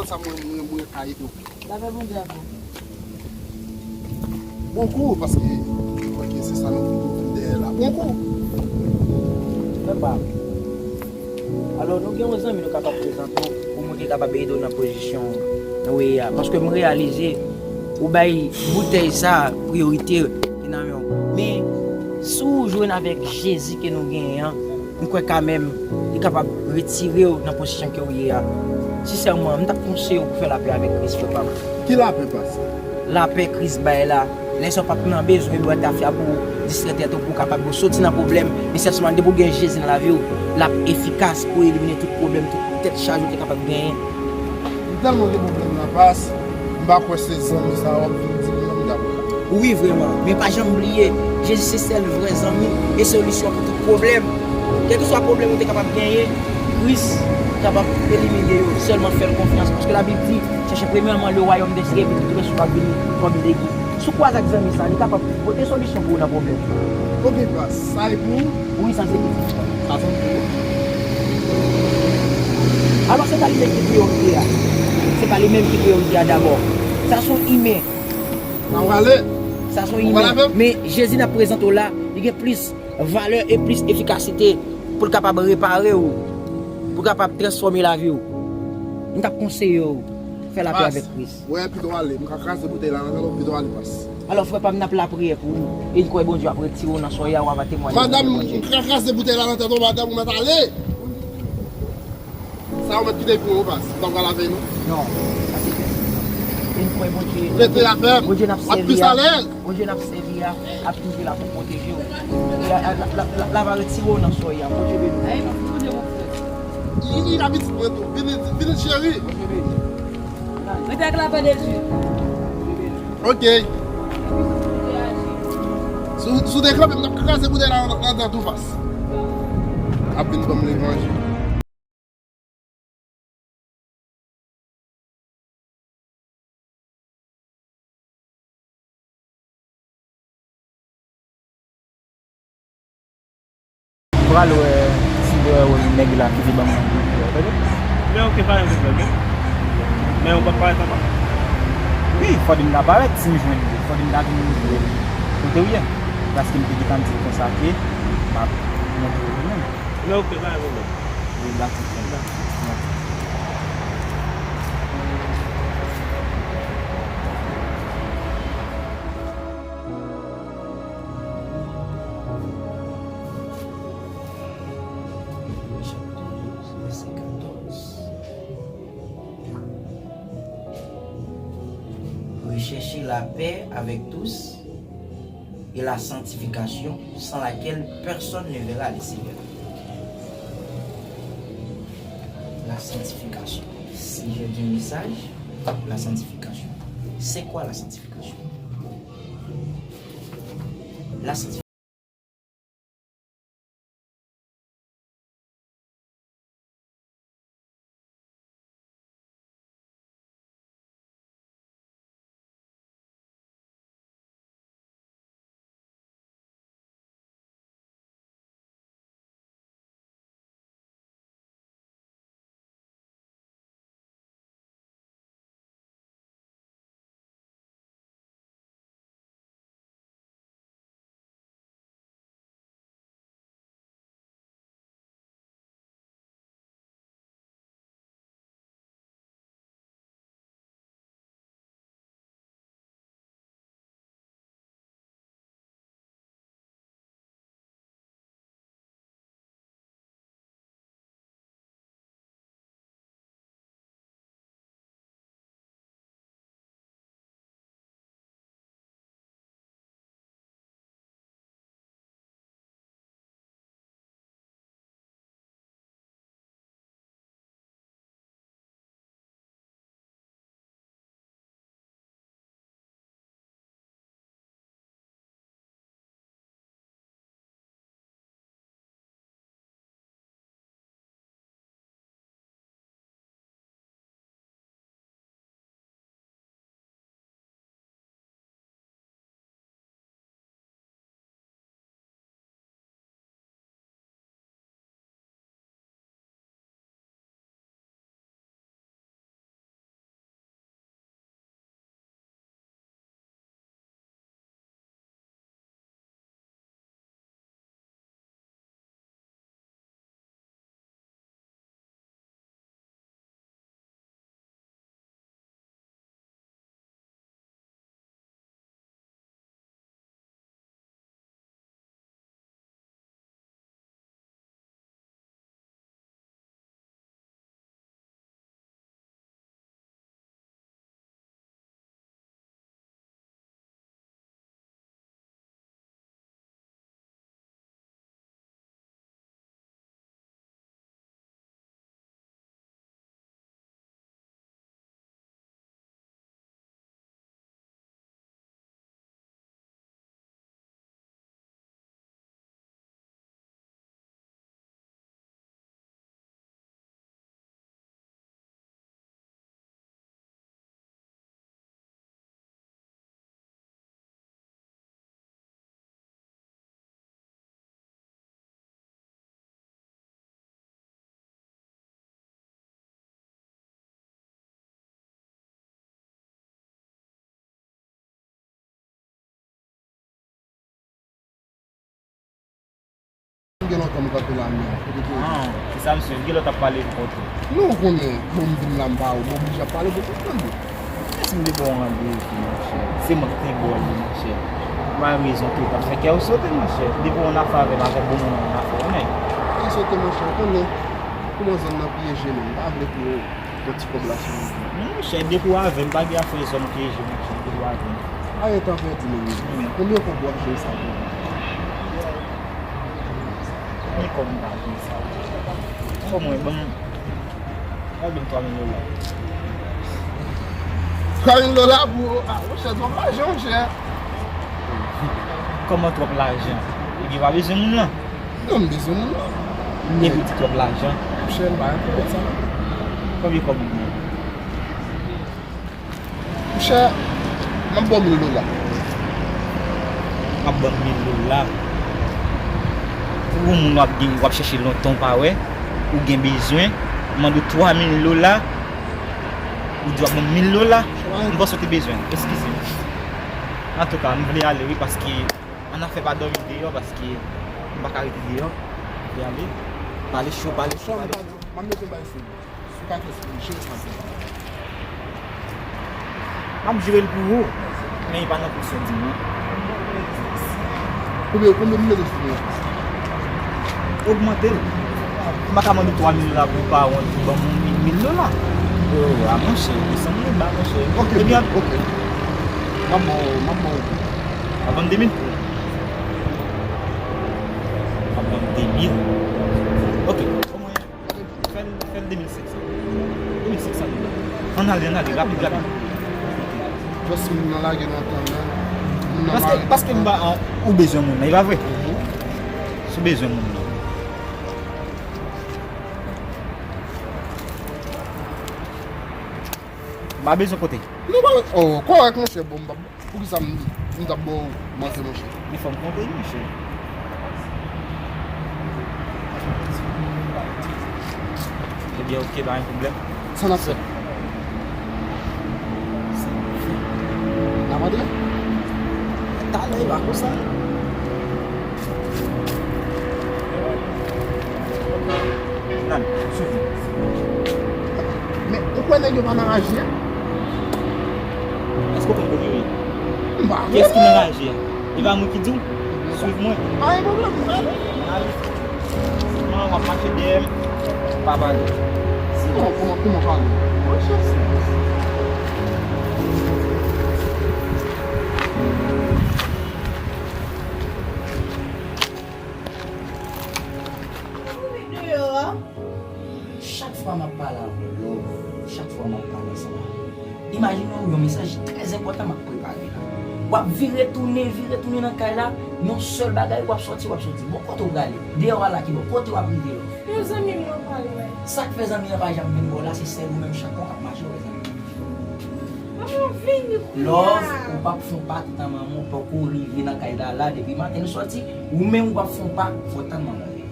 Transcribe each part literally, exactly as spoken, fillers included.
Sa mwen, mwen, mwen ka ede w. Lapè Bondye avè w. Bon kou, paske, ok, se sa nou, nou vin dèyè la. Bon kou. Frè pa m. Alò, nou gen yon zanmi nou kapab prezante w, pou moun ki kapab ede w nan pozisyon ou ye a. Paske m reyalize, ou bay boutèy sa a priyorite ki nan men w. Men, si w jwenn avèk Jezi ke nou genyen an, m kwè kanmenm, li kapab retire w nan pozisyon ke w ye a. Sensèman, m t ap konseye w pou fè lapè avèk Kris, frè pa m. Ki lapè, pastè? Lapè Kris bay la. Lè sa w p ap nan bezwen bwè tafya pou w distrè tèt ou, pou w kapab soti nan pwoblèm. Men sèlman depi w gen Jezi nan lavi w, l ap efikas pou elimine tout pwoblèm, tout tèt chaje w te kapab genyen. M tèlman gen pwoblèm nan, pas, m pa kwè se zanmi sa w ap vin di m nan m t ap la. Wi, vrèman. Men pa janm bliye, Jezi se sèl vrè zanmi e solisyon pou tout pwoblèm. Kèlkeswa pwoblèm ou te kapab genyen, Kris kapab elimine yo. Sèlman fè l konfyans. Paske Labib di, chèche premyèman le royaume des cieux, epi tout rès yo ap vini kòm legi. Si w kwaze ak zanmi sa, li kapab pote solisyon pou ou nan pwoblèm. Ok, pas, sa e pou ou? Wi, sa se pou ou. Sa se pou ou. Alò, se pa li menm ki priyorite a. Se pa li menm ki priyorite a dabò. Sa se yon imen. Sa prale. Sa se yon imen. Men Jezi n ap prezante w la, li gen plis valè e plis efikasite pou l kapab repare w, pou l kapab transfòme lavi w. M t ap konseye w, fè lapè avèk Kris. Wè, pito ale. M ka kraze boutèy la nan tèt ou, pito ale, pas. Alò, frè pa m, n ap lapriyè pou ou. E n kwè Bondye ap retire w nan sòy a, w ap temwaye. Madanm, m ka kraze boutèy la nan tèt ou, madanm, ou mèt ale. Sa ou mèt kite pou ou, pas. M pa pral avè nou. Non, sa se fè. E n kwè Bondye. Rete la fèm. Bondye n ap sèvi a. W ap plis alèz. Bondye n ap sèvi a ap toujou la pou pwoteje w. E la, la, la, la, la va retire w nan sòy a. Bondye beni w. Ay, mèsi Bondye, mon frè. Li, li ka pitit mwen tou. Vini, vini, cheri. Bondye beni w. Rete ak lapè de Dye. Ok. Si w, si w te kanpe, m t ap kraze boutèy la nan, nan tèt ou, pas. Ap vin ban m levanjil. M pral wè si m te wè wòl nèg la ki te ban mwen. Men ok, pa gen pwoblèm, wi. Men ou p ap parèt ankò? Wi, fò de m ta parèt si m jwenn li. Fò de m ta vin jwenn li kote w ye. Paske m te gentan di l konsa ke m ap montre w li menm. Men ok, pa gen pwoblèm. Wi, dakò. Recherchez la paix avec tous et la sanctification, sans laquelle personne ne verra le Seigneur. La sanctification. Sujet du message, la sanctification. C'est quoi la sanctification? La sanctification. Gen lontan m kanpe la menm. Kote ke ou ye? Ah, se sa, mesye. Gen lè w t ap pale pou kont ou. Non, ou konnen, bon, m vin la, m pa ou, m oblije ap pale pou kont mwen. Èske m te ba w randevou, monchè? Se mwen ki te ba w li, monchè. M pa rezon ke w t ap fè kè w sote, monchè. Depi w annafè avè m, avèk bon moun annafè, ou nèg. Kè sote, monchè, ou konnen kòman zòn nan pyeje, menm. M pa vle pou yon ti kòb la sou mwen. Non, monchè, depi w avè m, pa gen afè zòn pyeje, monchè, depi w avè m. Aye, tan pèdi, menm. Hmm. Konbyen kòb w ap jere sa pou mwen? Konbyen kòb m ka jere sa pou mwen? Fò mwen, ban m Mwen ban m twa mil dola. Twa mil dola pou, ah, monchè, twòp lajan, monchè. Kòman twòp lajan? Ebyen, pa bezwen moun nan. Non, m bezwen moun nan. E pou di twòp lajan? Monchè, m pa entèprèt sa. Konbyen kòb ou gen? Monchè, m ap ba w mil dola. M ap ban m mil dola. Pou yon moun w ap gen, w ap chèche lontan w pa wè, ou gen bezwen, ou mande w twa mil dola, ou di w ap ban m mil dola, m panse w te bezwen l. Eskize m. Antouka, m vle ale wi, paske annafè pa dòmi deyò, paske m pa ka rete deyò. M vle ale. Pale cho, pale cho, pale cho. M ap mete yon bagay sou ou. Si w ka fè sa, m jere sa pou ou. M ap jere l pou ou, men e pa nan pwoksyon di m nan. Konbyen, konbyen m mete sou ou? Ogmante l. M pa ka mande w twa mil dola pou w pa wont, pou w ban m yon mil, mil dola. Oh, a monchè, desann li ba, monchè. Ok, ebyen, ok. M ap ba w, m ap ba w. M ap ban m de mil pou ou. M ap ban m de mil. Ok. Fè l, fè l de mil senk san. De mil senk san dola. Ann ale, ann ale, rapid, rapid. Just moun nan lage nan tan nan. Moun nan Paske, mare paske m pa, ou bezwen moun nan, e pa vre? Mhm. Si w bezwen moun nan. M pa bezwen kote. Nou pa, oh, kòrèk, monchè, bon, m pa Poukisa m, m t ap ba w manti, monchè? Men fò m konprann, monchè. Ebyen, oke, pa gen pwoblèm. Sa n ap fè? N ap antre? Talè, e pa konsa. Nan, swiv mwen. Men, ou kwè nèg yo pa nan raje a? Èske w konn kote yo ye? M pa konnen. Kiyès ki nan raje a? E pa mwen ki di w? Swiv mwen. Pa gen pwoblèm, m prale. Nan, w ap mache dèyè m. Pa pale. Kòman, kòman, kòman pale? Mwen chèche. Chak fwa m ap pale avè w, love, chak fwa m ap pale ansanm avè w, imajine w yon mesaj trè enpòtan m ap prepare la. W ap vire tounen, vire tounen nan kay la, yon sèl bagay, w ap sòti, w ap sòti. Bon, kote w prale? Deyò a la ki bò? Kote w ap rive, love? Yon zanmi m mwen prale wè. Sa k fè zanmi an pa janm vin bò w la, se sèl ou menm chak fwa w ap mache, w wè zanmi an. Manman vini kounye a. Love, ou p ap fè yon pa toutan manman w poko rive nan kay la, la, depi maten nou sòti, ou menm ou p ap fè yon pa, fò w tann manman w vini.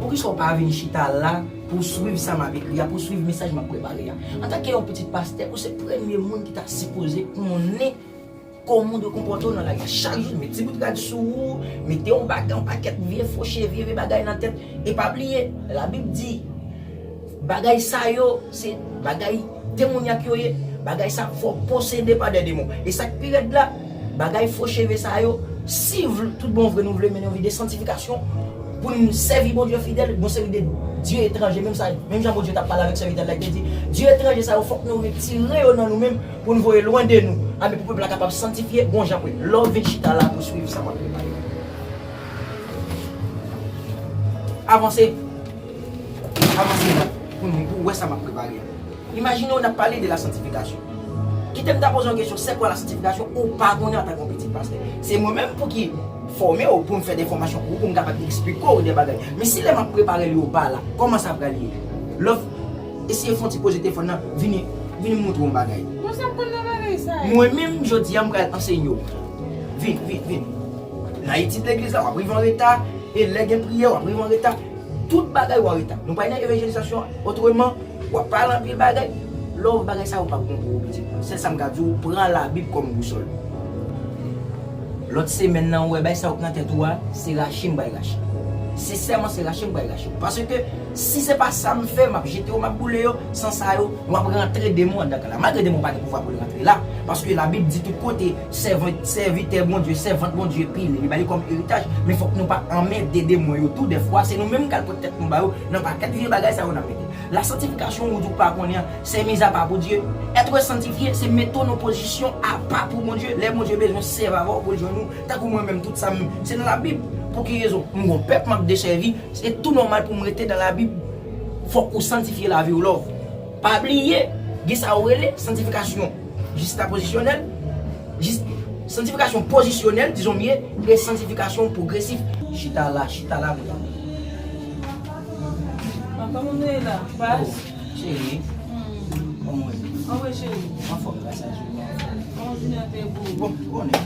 Poukisa w pa vin chita la pou w swiv sa m ap ekri a, pou w swiv mesaj m ap prepare a? Antanke yon pitit pastè, ou se premye moun ki ta sipoze konnen kòman w dwe konpòte w nan lari a. Chak jou, met ti bout rad sou ou, mete yon bagay, yon pakèt vye fo cheve, vye bagay nan tèt. E pa bliye, Labib di, bagay sa yo, se bagay demonyak yo ye. Bagay sa fò posede pa de demon. E sa k pi rèd la, bagay fo cheve sa yo, si tout bon vre nou vle mennen yon vi de santifikasyon, pou n sèvi Bondye fidèl, nou sèvi de dye etranje, menm sa, menm jan Bondye t ap pale avèk sèvitè l la, li te di, dye etranje sa yo, fòk nou retire yo nan nou menm, pou n voye lwen de nou. Anben, pou pèp la kapab sanktifye, gon jan pou lè w vin chita la pou swiv sa m ap prepare. Avanse. Avanse la pou nou, pou w wè sa m ap prepare a. Imajine w n ap pale de la santifikasyon. Kite m ta poze yon kesyon, c'est quoi la sanctification? Ou pa konnen antanke yon pitit pastè. Se mwen menm pou ki fòme w, pou m fè de fòmasyon pou ou, pou m kapab eksplike w de bagay. Men si lè m ap prepare li ou pa la, kòman sa pral ye? Love, eseye fè yon ti poze telefòn nan, vini, vini m montre w yon bagay. Bon, sa m konn nan bagay sa yo. Mwen menm, jodi a, m pral ansenye w. Vin, vin, vin. Nan etid legliz la, w ap rive anreta, e lè gen priyè, w ap rive anreta. Tout bagay ou anreta. Nou pa nan evanjelizasyon, otreman, w ap pale anpil bagay. Love, bagay sa yo p ap bon pou ou, pitit mwen. Sèl sa m ka di w, pran Labib kòm bousòl. Lòt semèn nan, ou wè, bagay sa yo k nan tèt ou a, se rache m bay rache. Sensèman, se rache m pral rache w. Paske si se pa sa m fè, m ap jete yo, m ap boule yo. San sa yo, w ap rantre demon anndan kay la. Malgre demon pa gen pouvwa pou l rantre la. Paske Labib di tout kote, sèvant, sèvitè Bondye, sèvant Bondye pile. Li ba li kòm eritaj. Men fòk nou pa anmède demon yo tou. Dèfwa, se nou menm k al pran tèt nou ba yo nan pakèt vye bagay sa yo n ap mete. La sanctification, ou di w pa konnen an, se mizapa pou Dye. Être sanctifié, se mete w nan pozisyon apa pou Bondye. Lè Bondye bezwen sèvi avè w pou l jwenn ou, tankou mwen menm, tout sa m, se nan Labib. Pou ki rezon? M gon pèp m ap desèvi, se tou nòmal pou m rete nan Labib. Fòk ou santifye lavi w, love. Pa bliye, gen sa yo rele santifikasyon jistapozisyonèl, jis, santifikasyon pozisyonèl, dizon m ye, e santifikasyon pwogresif. Chita la, chita la, mwen. Kòman nou ye la? Pas? Oh, cheri. Hmm. Kòman w ye? Anwe, cheri. Anfòm, gras a Dye. Kòman jounen an te ye pou ou? Bon, ou konnen.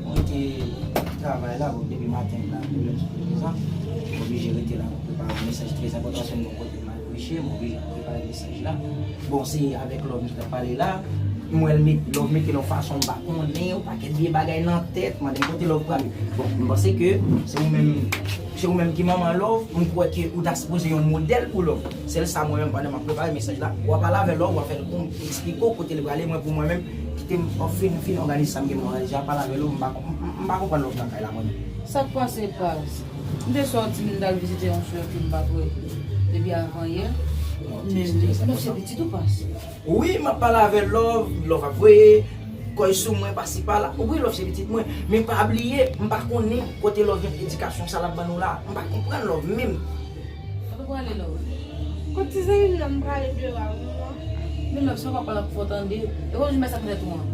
Mwen te travay la, bon, depi maten m la, depi lè jiska prezan. M oblije rete la, m prepare yon mesaj trè enpòtan, se yon kote m al preche, m oblije prepare mesaj la. Bon, se avèk love m t ap pale la. M wè l met, love mete l yon fason m pa konnen, yon pakèt vye bagay nan tèt, mande m kote love prale. Bon, m panse ke se ou menm, se ou menm ki manman love, m kwè ke ou ta sipoze yon modèl pou love. Sèl sa mwen menm pandan m ap prepare mesaj la, w ap pale avè love, w ap fè l kon, eksplike w kote l prale, mwen pou mwen menm, kite m fin, fin òganize sa m gen pou m òganize a, pale avè love, m pa, m, m, m pa konprann love nan kay la mwen menm. Sa k pase, Paz? M te sòti, m t al vizite yon sè ke m pa t wè depi avan yè. Men love se pitit ou, Paz? Wi, m ap pale avè love, love ap voye kòy sou mwen pasi pala. Wi, love se pitit mwen. Men pa bliye, m pa konnen kote love jwenn edikasyon sa l ap ban nou la. M pa konprann love menm. Kote w prale, love? Kot ti zanmi m nan, m prale deyò a wi, manman. Men love, se pa pale pou fò tande. E konn jimè sa k nan tèt ou an?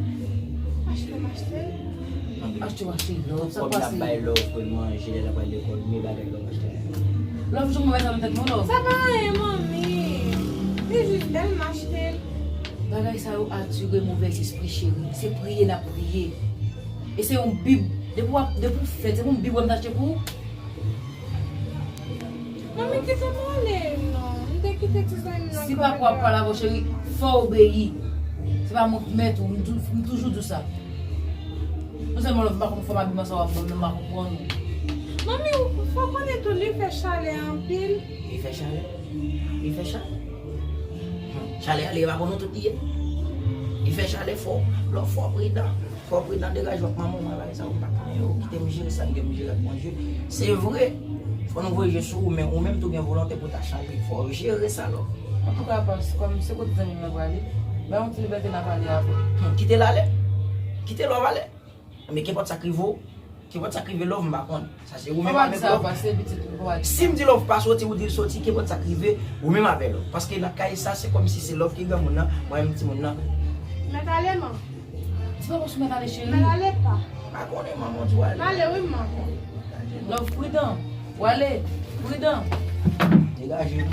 Achte m achte l. Achte w achte love, sa k pase? Kòb n ap bay love pou l manje lè l ap al lekòl, men bagay love achte. Love, jan mwen wè sa nan tèt mwen, love. Sa pa anyen, manmi. Se jis bèl m achte l. Bagay sa yo atire movèzespri, cheri. Se priye n ap priye. E se yon bib. Depi w ap, depi w fèt, se pou yon bib wè m t achte pou ou. Manmi, kite m ale, non. M te kite ti zanmi m nan. Si papa w ap pale avè w, cheri, fò w obeyi. Se pa mwen k mèt ou, m tou-, m toujou di w sa. Non sèlman love, m pa konn fòm abiman sa w ap ban m nan, m pa konprann ou. Manmi, ou fò konnen tou, li fè chalè anpil. Li fè chalè? Li fè chalè? Chalè a, li pa pou nou tout li ye. Li fè chalè, fò, love, fò pridan. Fò pridan, degaje w ak manman w, bagay sa yo m pa konnen yo. Kite m jere sa m gen pou m jere ak Bondye. Se vre, fò nou voye je sou ou, men ou menm tou gen volonte pou w ta chanje. Fò w jere sa, love. Antouka, Pas, kòm se kote zanmi m nan prale, bay yon ti libète n a pale apre. Hmm, kite l ale. Kite love ale. Men kenpòt sa k rive w, kenpòt sa k rive love, m pa konn. Sa se ou menm avèk love. Si m di love pa soti, ou di l soti, kenpòt sa k rive, ou menm avè love. Paske nan kay sa, se kòmsi se love ki granmoun nan, mwen menm timoun nan. Mèt ale, man. Di pa pou sou mèt ale, cheri. Mèt ale pa. Pa konnen, manman, ou di w ale. M ale, wi, man. Love, pridan. W ale, pridan. Degaje.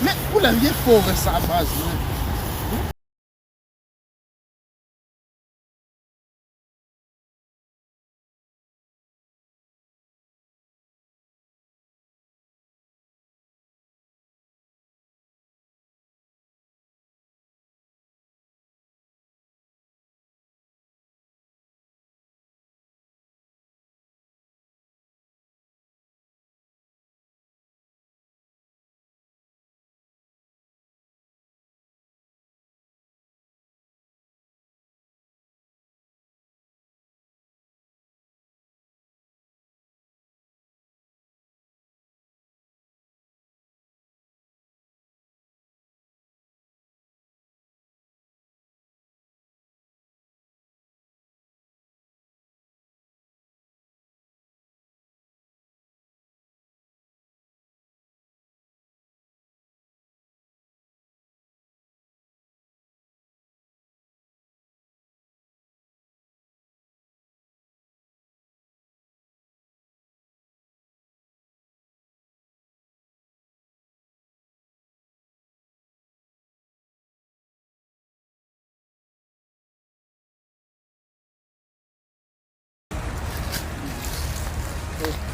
Men, ou lè vye fò wè sa baz mwen.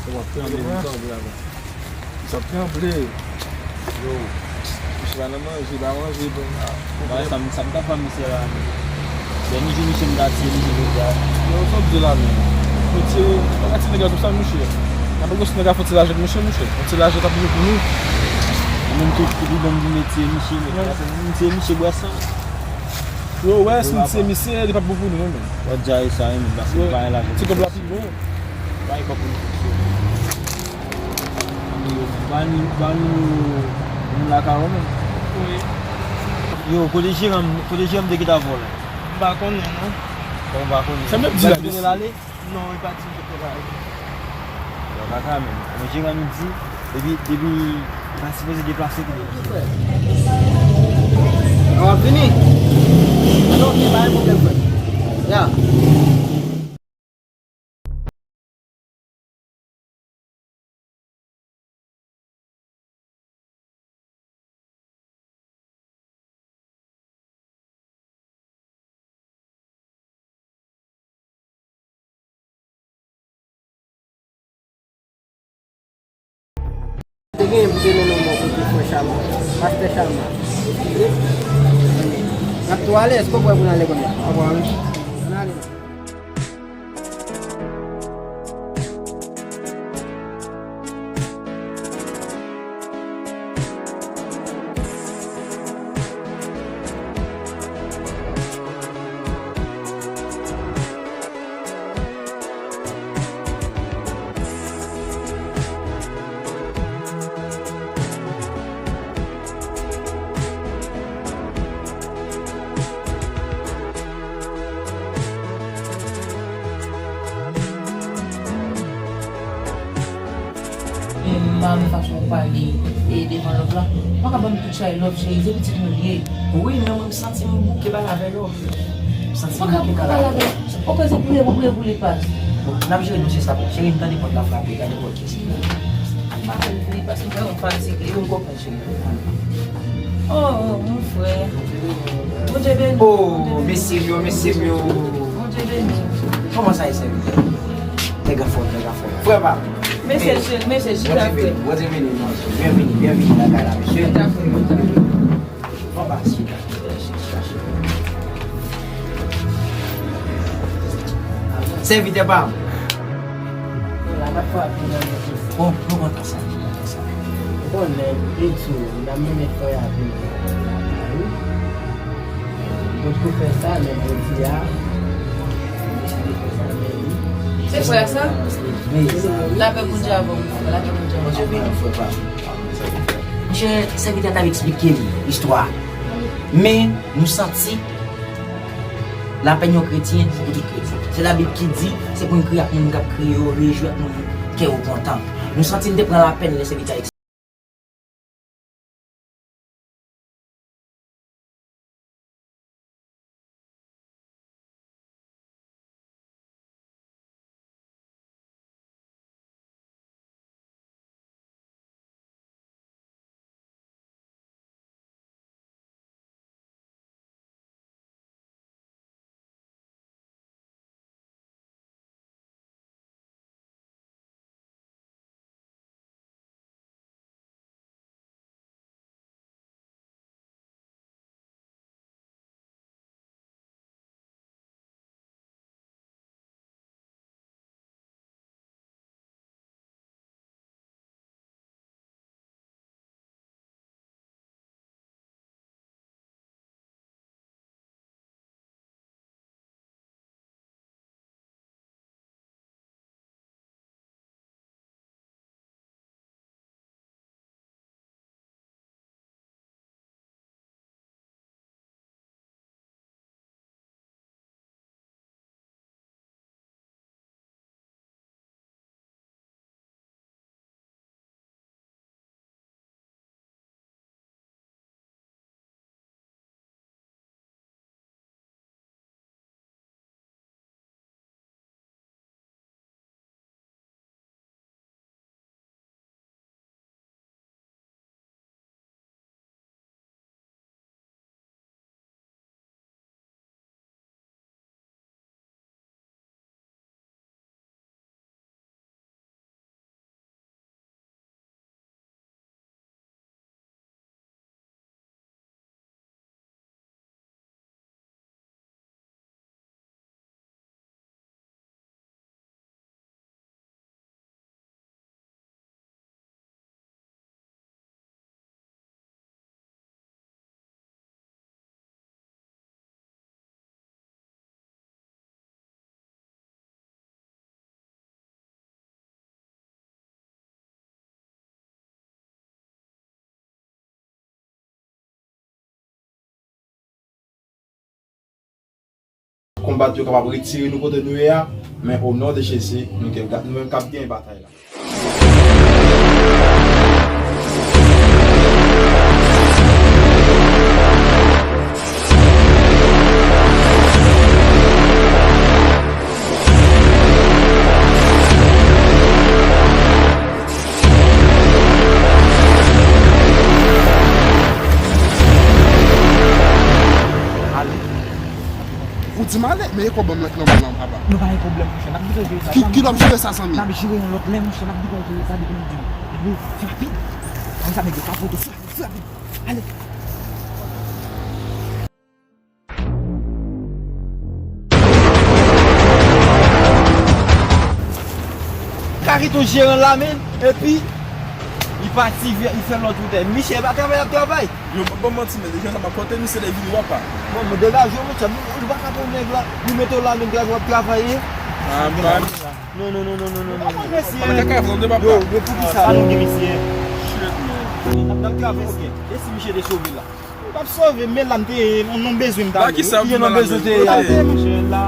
Sa tranble, li tranble avan. Sa tranble. Yo. Misye pa nan manje, pa manje, bon. Bagay sa, sa m ta fè misye la. Dènye jou misye m ta tiye misye jodi a. Yo, sa w di la menm? Metye, pa ka ti nèg la konsa, monchè. N ap gwo si nèg la fè ti lajan, monchè, monchè. Yon ti lajan t ap bon pou nou. Ou menm ki, ki li ban m di metye, misye, metye, misye bwè san. Yo, wè, si misye, misye, li p ap bon pou nou, non, menm. Wè, di a e sa, menm, paske li pa gen lajan. Ti kòb la pi bon. Pa gen kòb pou nou fonksyone. Ann yo, ba ni, ba ni moun lakay ou menm. Wi. Yo, kote jeran, kote jeran m te gentan vòlè? M pa konnen, non. Bon, m pa konnen. Sa m ap di la, mesye. Non, li pa di m kote l ale. Yo, kaka menm. Mwen jeran m di, depi, depi, li pa sipoze deplase tou. An, w ap vini? An, ok, pa gen pwoblèm, frè. Ya. Te genyen pou te nonmen mwen kote frè Chalman, pastè Chalman. N ap tou ale, èske w prè pou n ale kounye a? Ann ale. Men m pa renmen fason w pale e devan Love la. Ou pa ka ban m tout chay Love, cheri, se pitit nou l ye. Wi, men mwen m santi m bouke pale avè Love. M santi m bouke pale avè Love. Ou koze pou li, pou li, pou li pas. Bon, n ap jere dosye sa pou cheri, m tande pòt la frape, gade pòt ki. M pa konn pou li pas, m vrèman fatige. Yo, m konprann. Oh, mon frè. Bondye beni. Oh, mesye m yo, mesye m yo. Bondye beni. Kòman sa ye, sèvitè? Nèg anfòm, nèg anfòm. Frè pa m. Mesye, mesye, chita frè. Bondye beni, Bondye beni, mesye. Byenvini, byenvini nan kay la, mesye. Chita frè. Bondye beni. Bon, ba, chita, chita, chita, chita. Sèvitè pa m. Bon, nou kontan sa, nou kontan sa. Bon, nèg, e tou, n ap mennen frè a vini lakay ou. Bon, pou fè sa, nèg, jodi a, nou deside fè sa, men wi. Se frè sa? Wi. Lapè Bondye avè w, lapè Bondye avè w. Bondye beni w, frè pa m. Monchè, sèvitè t ap eksplike m istwa a. Men, nou santi, lapèn yon kretyen, se pou tout kretyen. Se Labib ki di, se pou n kriye ak moun k ap kriye yo, rejwi ak moun kè yo kontan. Nou santi n te pran lapèn lè sèvitè a Konbat yo kapab retire nou kote nou ye a, men o non de Jezi, nou gen, nou menm k ap genyen batay la. Ale. Ou di m ale, men e kòb ban m nan, nan men w lan, papa. Nou pa gen pwoblèm, monchè. N ap biten jere sa. Ki, ki n ap jere sa, zanmi? N ap jere yon lòt lè, monchè. N ap biten jere sa depi nou di. Fè rapid. Fè rapid, fè rapid. Ale. Carito jeran la, men, epi li pati, li fè lòt wout. Misye pa travay, ap travay. Yo, pa ban m manti, men deja sa m ap pote misye de vini wapa. Bon, men degaje w, monchè, nou, nou pa ka pran nèg la, nou mete w la, nèg la, w ap travay. Ah, man. Non, non, non, non, non, non, non, non. Papa, kaka, fè yon deba. Yo, yo, pou ki sa? Sa nou gen, mesye? Shit, man. N ap travay, mesye. E si misye te sove la? M p ap sove, men la m te ye, yon bezwen m ta ale. Ki sa m nan bezwen te ye? Monchè, la.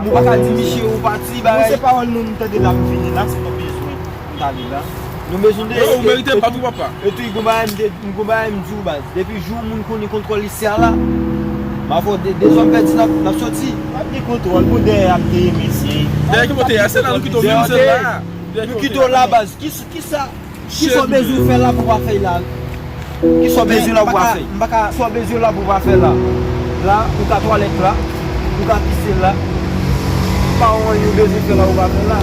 Nou pa ka di misye ou pati, bagay. Mwen se pawòl nou, m tande la, m vini la, se yon bezwen m t ale la. Nou bezwen de. Yo, ou merite bat ou, papa. Epi, gon bagay m te, gon bagay m di w, baz. Depi jou moun konnen kontwòl isi a la, m ap fè de, de zòm pèdi, n ap, n ap soti. N ap gen kontwòl, pou dèyè a m te ye, mesye. Dèyè ki kote a, se la nou kite w vin, se la. Nou kite w la, baz. Ki, ki sa? Ki sa w bezwen fè la pou w pa fè l la? Ki sa w bezwen la pou w pa fè? M pa ka, sa w bezwen la pou w pa fè la? La, ou ka twalèt la, ou ka pise la. Pa yon anyen w bezwen fè la ou pa fè la.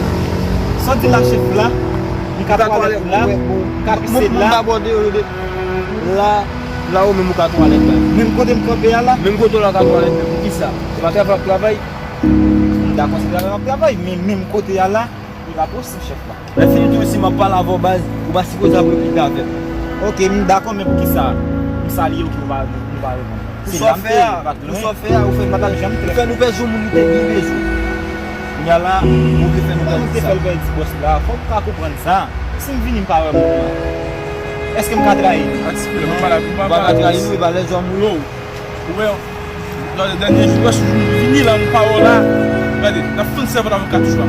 Sa w di la, chèf la? M ka twalèt la, m ka pise la. La, la ou menm ou ka twalèt la. Menm kote m kanpe a la? Menm kote w la ka twalèt la. Pou ki sa? Se pa travay w ap travay? M dakò se travay w ap travay, men menm kote a la, li pa posib, chèf la. Lè fini tou, si m ap pale avè w, baz, ou pa sipoze ap replike avè m. Oke, m dakò, men pou ki sa? M salye w ki ou pa, ou pa reponn. Pou sa w fè a, pou sa w fè a, ou fè m pa t al janm klè. Ou fè nou pèdi yon moun nou te byen bezwen. Kounye a la, ou vle fè nou pèdi sa. Ou te fè l pèdi bòs la. Fò w ka konprann sa. Si m vini, m pa wè moun nan, èske m ka trayi nou? Atipil, m pa la, m pa la. Ou pa ka trayi nou, e pa lèzòm ou yo. Ou wè, nan dènye jou, prèske jou m vini la, m pa wè w la. Gade, n ap fann sèvant avoka toujou la.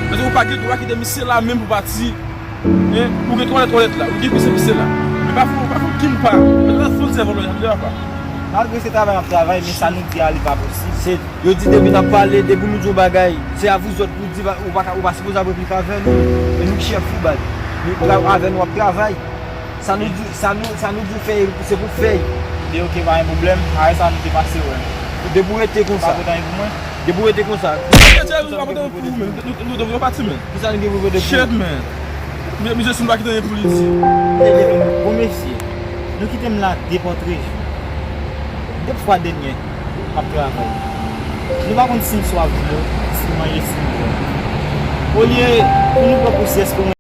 Paske ou pa gen dwa kite misye la menm pou pati. Hein? Ou gen twalèt, twalèt la, ou gen pise, pise la. Men pa fè, pa fè okenn pa. Paske n ap fann sèvant la, jan de pa. Malgre se travay n ap travay, men sa nou di a, li pa posib. Se, yo di depi n ap pale, depi nou di yon bagay, se a vouzòt pou di, ou pa ka, ou pa sipoze ap replike avè nou. E nou ki chèf ou, baz. Nou tra-, avè nou w ap travay. Sa nou di, sa nou, sa nou di w fè, se pou fè. Li oke, pa gen pwoblèm. Arè sa nou te pase wè. Depi w rete konsa. Pa pote anyen pou mwen. Depi w rete konsa. Kisa nou gen pou pote pou ou menm? Nou, nou, nou, nou pati, men. Kisa nou gen pou pote pou ou? Shit, man. Men, misye si nou pa kite anyen pou li di. Bon, mesye, nou kite m la de pòtre jou. De fwa dènye, m ap travay. Nou pa konn si m swaf dlo, si m manje, si m bwè. Olye pou nou pran konsyans pou mwen.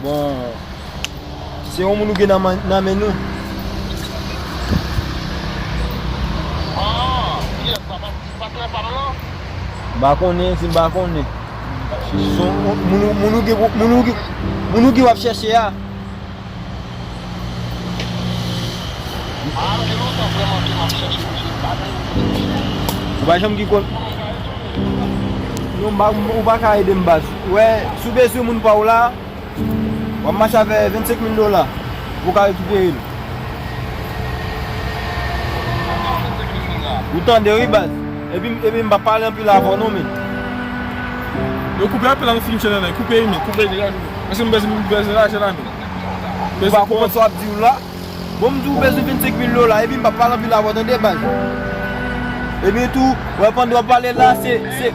Bon, se yon moun ou gen nan man- nan men nou. M pa konnen, si m pa konnen. Se yon moun, moun ou gen, moun ou gen, moun ou gen w ap chèche a. Ou pa janm gen kont. Non, m pa, ou pa ka ede m baz. Wè, si w bezwen moun pa w la, w ap mache avè vennsenk mil dola pou w ka rekipere l. Ou tande, wi, baz. Epi, epi m p ap pale anpil avè w non, men. Yo koupe apèl la, nou fini channel la. Koupe email, koupe email. Paske m bezwen, m bezwen lajan la, men. Ou pa konprann sa w ap di w la? Bon, m di w bezwen vennsenk mil dola, epi m p ap pale anpil avè w, tande, baz. Epi tou, wè, pandan w ap pale la, se, se,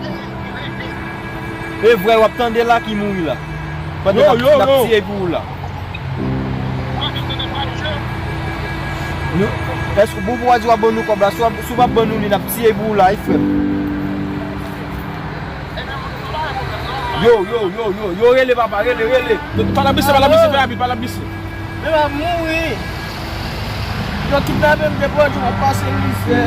e vre, w ap tande la ki mouri la. Pandan n ap, n ap tiye pou ou la. Nou, èske bon pou w di w ap ban nou kòb la? Si w ap, si w p ap ban nou li, n ap tiye pou ou la, wi, frè m. Yo, yo, yo, yo, yo, rele papa, rele, rele. Pale ak misye, pale ak misye, fè rapid, pale ak misye. Men m ap mouri. Yo kidnape m depi jodi, m ap pase mizè.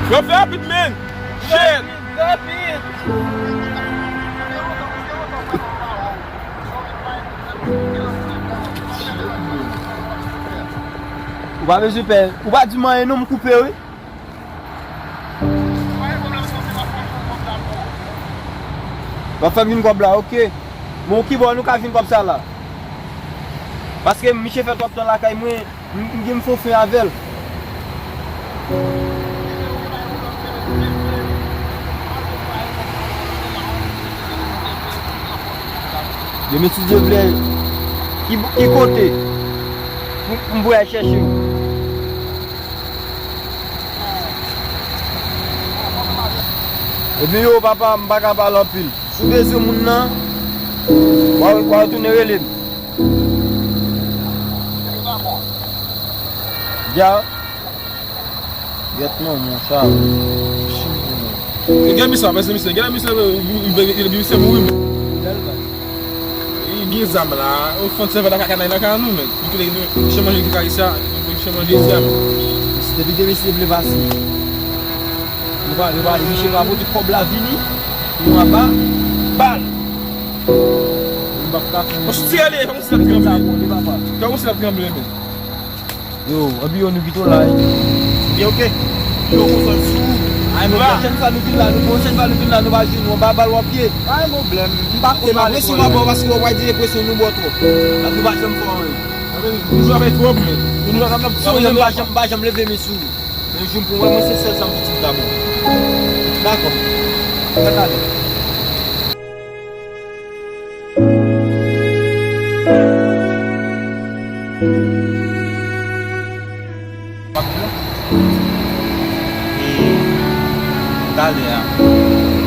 Yo fè rapid, men. Shit. Rapid, rapid. Ou pa bezwen pè. Ou pa di m anyen non, m koupe, wi. W ap fè m jwenn kòb la, oke. Bon, kibò nou ka jwenn kòb sa la? Paske misye fè twòp tan lakay mwen, m, m gen m fè yon fen avè l. Demen, si Dye vle, ki, ki kote m, m pou al chèche w? Ebyen yo, papa, m pa ka pale anpil. Si w bezwen moun nan, w a, w a retounen rele m. Dja. Gyèt non, monchè. Gen misye, mesye, misye, gen misye, misye mouri, men. Li gen zam la, ou fon sèvè la kaka nan kaka nou, men. Nou kite nou chanje ki kay sa, nou chanje dezyèm. Depi ke mesye vle pase. Nou pa, nou pa, misye pa pote kòb la vini. Nou aba, bal. Nou pa ka fini. Osti ale, kòm si l ap tranble. Kòm si l ap tranble, men. Yo, anpi yo nou kite w la, wi. Byen, oke. Yo, konfyans sou ou. Ay, pwochèn fwa nou vin la, nou, pwochèn fwa nou vin la, nou pa jwenn ou, anba bal w ap ye. Pa gen pwoblèm. M pa konn ale. Depresyon pa bon paske w pa di depresyon nou bò twòp. Ak nou pa janm fè anyen. Nou jwe avèk twòp, men. Nou ap ap ap. M pa janm, m pa janm leve men sou ou. Men jou m pou wè mwen se sèl sa m fouti m ta bon. Dakò. Sa ka ale.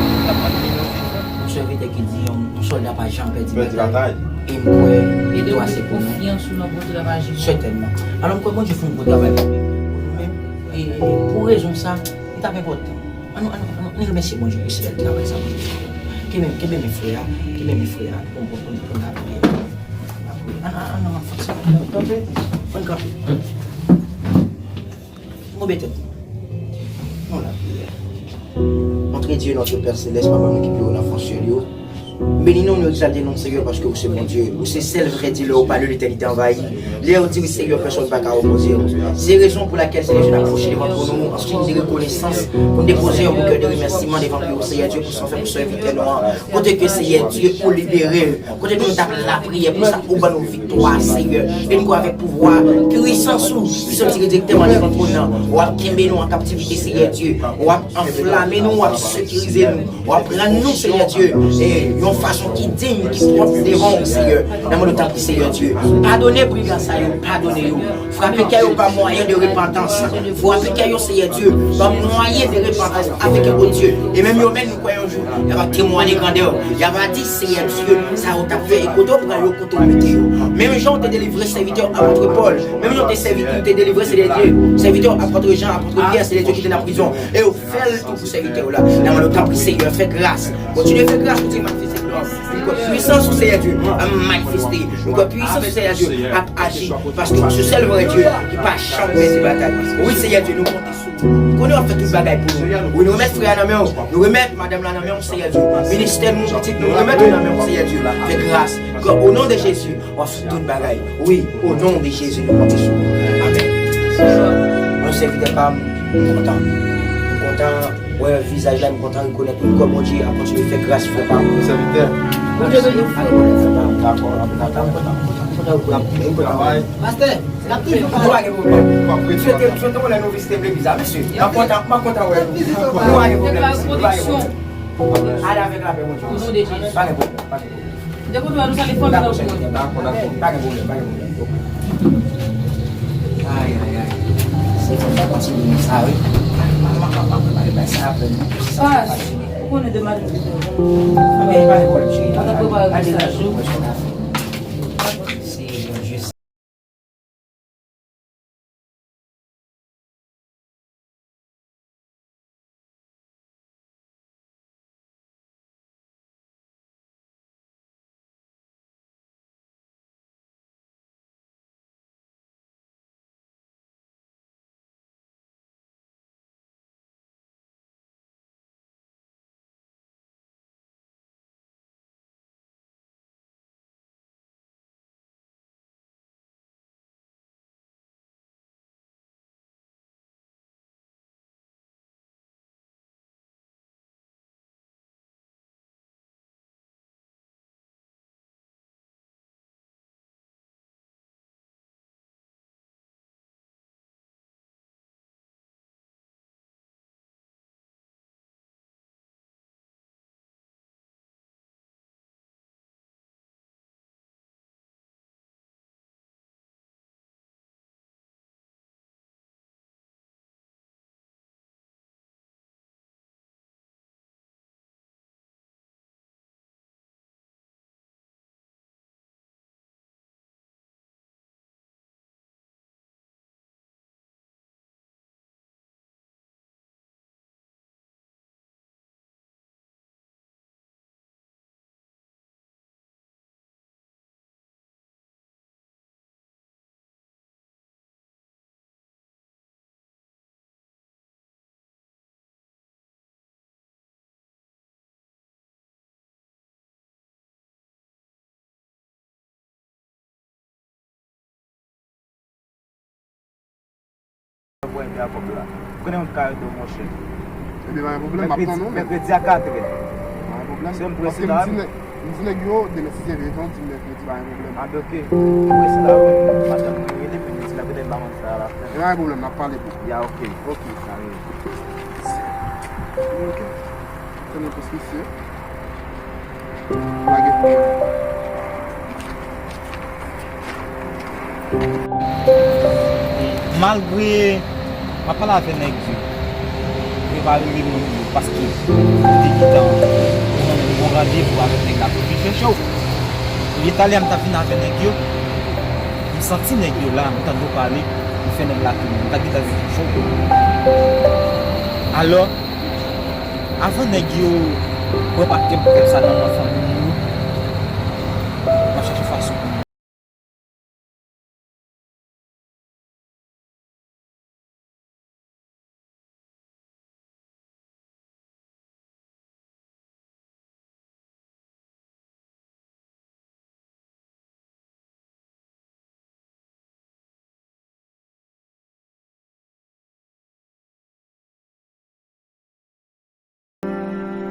Yon sèvitè ki di yon, yon sòlda pa janm pèdi batay. E m kwè, e dwa se pou nou. Konfyans ou nan Bondye la pa janm. Sètènman. Alò, m kwè Bondye fè yon bon travay pou nou. Pou nou menm, e, e, pou rezon sa, li t ap enpòtan. Ann, ann, ann, ann remèsye Bondye pou se bèl travay sa Bondye fè. Kenbe, kenbe men frè a, kenbe men frè a. Bon, bon, bon, bon, n ap priye. N ap priye. Ann, ann, ann, ann, fòk sa. Kanpe. Ann kanpe. Bon, bèt. Nou la priye. Notre Dieu, notre Père Céleste, Papa nou ki pi wo nan fon syèl yo. Bénis-nous, nous exaltez non, Seigneur, parce que vous c'est bon Dieu. Vous c'est seul vrai Dieu, le haut palais, l'éternité envahie. Lè ou diri, Seigneur, pèsonn pa ka opoze w. Se rezon pou lakèl, Seigneur, nou apwoche devan twòn ou an siy de rekonesans pou n depoze yon bouke de remèsiman devan pye w, Seigneur Dieu, pou sa w fè pou sèvitè nou an. Kote ke, Seigneur Dieu, ou libere l. Kote ke nou t ap lapriyè pou sa, ou ban nou viktwa, Seigneur. E nou avèk pouvwa, pwisans ou ki soti dirèktèman devan twòn nan. W ap kenbe nou an kaptivite, Seigneur Dieu. W ap anflame nou, w ap sekirize nou. W ap rann nou, Seyè Dye, e, yon fason ki diy, ki pwòp devan w, Seyè. Nan mwen, nou tanpri, Seyè Dye. Padone brigan sa yo, padone yo. Frape kè yo pa mwayen de repantans. Frape kè yo, Seyè Dye, pa mwayen de repantans avèk, o Dye. E menm yo menm, nou kwè yon jou, y ava temwaye grandè w. Y ava di, Seyè Dye, sa yo t ap fè, e kote w pran yo, kote w mete yo. Menm jan w te delivre sèvitè apot Pòl, menm jan w te sèvi, w te delivre, Seyè Dye, sèvitè apot Jan, apot Pyè, Seyè Dye, ki te nan prizon. E yo fè l tou pou sèvitè w la. N ap mande w, tanpri, Seyè, fè gras. Kontinye fè gras pou ti manifeste glwa. Nou kwè pwisans ou, Seyè Dye, ap manifeste. Nou kwè pwisans ou, Seyè Dye, ap aji. Paske ou se sèl vrè Dye ki pa janm pèdi batay. Wi, Seyè Dye, nou konte sou ou. Nou konnen w ap fè tout bagay pou nou. Wi, nou remèt frè a nan men w. Nou remèt madanm la nan men w, Seyè Dye. Ministè nou, pitit nou, nou remèt yo nan men w, Seyè Dye. Fè gras. Ke o non de Jezi, w ap fè tout bagay. Wi, o non de Jezi, nou konte sou ou. Amèn. Mwen, sèvitè pa m, m kontan. M kontan. Wè vizaj la, m kontan rekonèt ou kòm Bondye ap kontinye fè gras, frè pa m. Sèvitè. Bondye beni w, frè. Dakò, dakò, dakò. Pastè, n ap toujou pale. Nou pa gen pwoblèm. M swete, m swete w lè nou vizite legliz la, mesye. M ap kontan, m ap kontan wè nou. Nou pa gen pwoblèm, mesye. Nou pa gen pwoblèm. Ale avèk lapè Bondye. O non de Jezi. Pa gen pwoblèm, pa gen pwoblèm. Depi w wè nou sa, telefòn nan ou. Dakò, dakò. Pa gen pwoblèm, pa gen pwoblèm. Ay, ay, ay. Se fò m ta kontinye sa, wi. Mwen, mwen, mwen, mwen, mwen, mwen, sa apre. Pas, ou konnen de madanm ki te. Anben, pa gen pwoblèm, cheri. Mwen, mwen, mwen, mwen, mwen, mwen, mwen, mwen, mwen, mwen, mwen, mwen, mwen, mwen, mwen, Mwen byen ak kòb la. Ou konnen mwen ka ede w, monchè. Ebyen, pa gen pwoblèm, m ap tann ou menm. Mèkredi a katrè. Pa gen pwoblèm. Se m presi la. M di nèg yo, demen si Dye vle, jan w di m mèkredi, pa gen pwoblèm. A, ben, ok. M presi la, wi. Madanm mwen rele, men m di la, petèt m pa konn sa a la fen. E pa gen pwoblèm, n ap pale pou. Ya, ok. Ok. Sa rele. Ok. Tann yon plis misye. Lage pou mwen. Malgre m ap pale avè nèg yo, yo pa rele mwen yo, paske yo te gentan pran yon bon randevou avèk nèg la pou vin fè cho. Lè talè a m t ap vin avè nèg yo, m santi nèg yo la, m tande yo pale, m fè nèg la tounen, m t ap gentan vin fè cho. Alò, avan nèg yo pran pa kèm, kèm sa nan men fanmi m